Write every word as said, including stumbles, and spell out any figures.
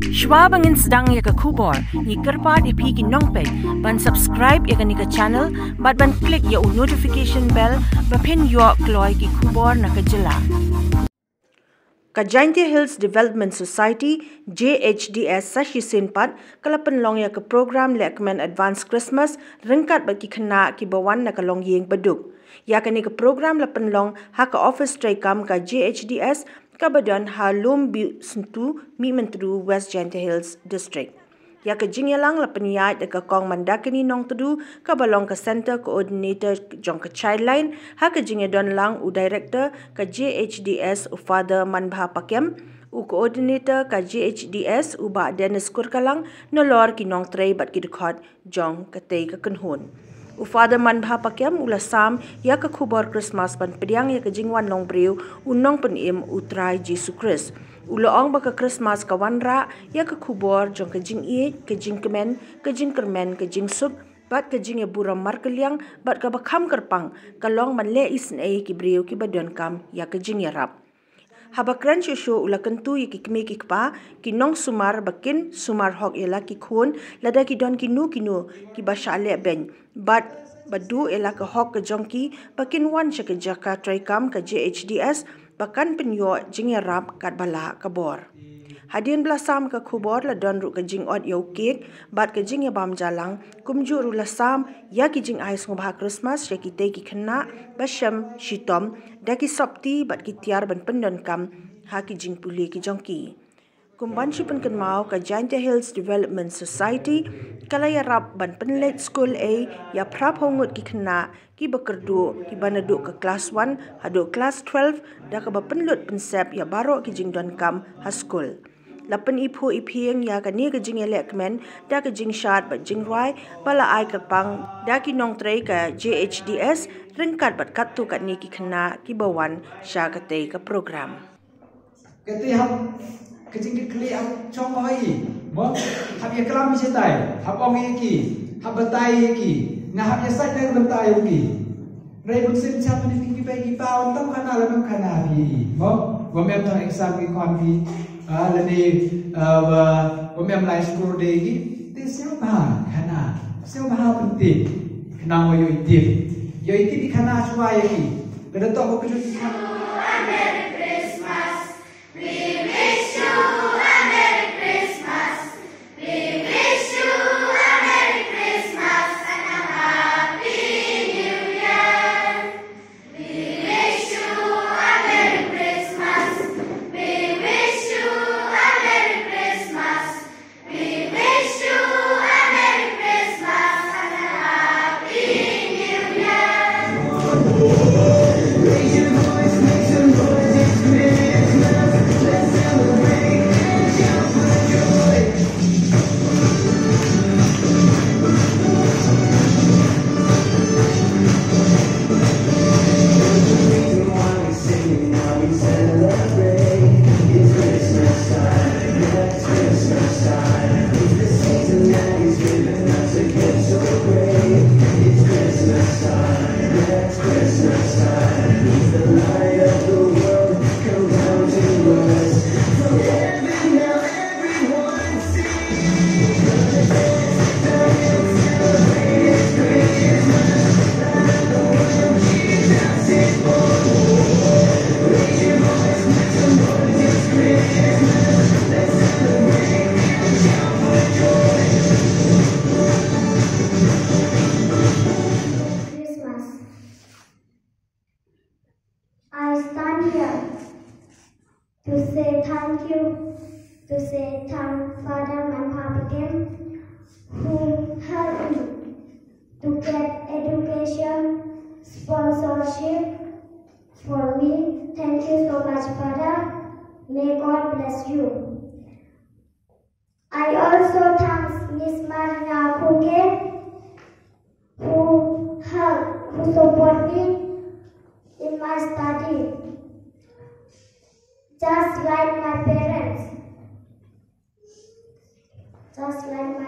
Shwa ba ngin sdang ïa ka khubor, ngi kyrpad ïa phi ki nongpeit ban subscribe ïa kane ka channel bad ban click ïa u notification bell ba phin ïoh kloi ki khubor na ka jylla. Ka Jaintia Hills Development Society, J H D S, sa shisien pat ka la pynlong ïa ka program lehkmen Advance Christmas ryngkat bad ki khynnah kiba wan na ka longïing baduk. Ïa kane ka program la pynlong ha ka office treikam ka J H D S kaba don ha Lum Biu Syntu, Mihmyntdu, West Jaintia Hills District. Ïa ka jingïalang la pynïaid da ka Kong Mandakini Nongtdu kaba long ka Centre Coordinator jong ka Childline, ha ka jingïadon lang u Director ka J H D S u Father Manbha Pakem, u Coordinator ka J H D S u Bah Dennis Kurkalang, nalor ki nongtrei bad ki dkhot jong katei ka kynhun. U Father Manbha Pakem u la sam ïa ka khubor Christmas ban pdiang ïa ka jingwan long briew u Nongpynim u Trai Jisu Khrist. U la ong ba ka Christmas ka wanrah ïa ka khubor jong ka jingïeit, ka jingkmen, ka jingkyrmen, ka jingsuk bad ka jingïaburom markylliang, bad kaba kham kyrpang ka long ban leh isynei ki briew kiba donkam ïa ka jingïarap. Haba kren shuh shuh u la kyntu ïa ki kmie ki kpa, ki nongsumar ba kin sumar hok ïa la ki khun, lada ki don kino kino kiba shah leh beiñ, bad ba duh ïa la ka hok ka jong ki ba kin wan sha ka jaka treikam ka J H D S ba kan pynïoh jingïarap katba lah ka bor. Hadien ba la sam ka khubor la don ruh ka jingot ïa u kek bad ka jingïabam jalang, kumjuh ruh la sam ïa ki jingai sngewbha Christmas ïa kitei ki khynnah ba shem shitom da ki sopti bad ki tiar ban pyndonkam ha ki jingpule ki jong ki. Kum ban shu pynkynmaw, ka Jaintia Hills Development Society ka la ïarap ban pynleit skul ei ïa phra phew ngut ki khynnah kiba kyrduh, kiba naduh ka klas one haduh klas twelve, da kaba pynlut pynsep ïa baroh ki jingdonkam ha skul. La pyniphuh iphieng ïa kane ka jingïalehkmen da ka jingshad bad jingrwai ba la ai kyrpang da ki nongtrei ka J H D S ryngkat bad katto katne ki khynnah kiba wan sha katei ka program. Kata hap, ka jingkitkhlieh hap chong ma i, mo? Hap ïaklam shatai, hap ong ïa ki, hap batai ïa ki, nga hap ïasaid na ka bynta ïa ki. Hynrei bun sien chap mynne ki bai ki paw, tang khana la tang khana phi, mo? Wa mem tang exam ki khon phi, ah, lane, ah, wa, wa mem lai skur de ki, te sngewbha khana, sngewbha pyntip, khnang wa ïohi tip. Ïohi tip i khana shuwa ïa ki. Lada toh ba kjut i khana. Christmas. I stand here to say thank you, to say thank Father Manbha Pakem, who helped me to get education, sponsorship for me. Thank you so much, Father. May God bless you. I also thanks Miss Marina Kuke, who help, who support me in my study, just like my parents. Just like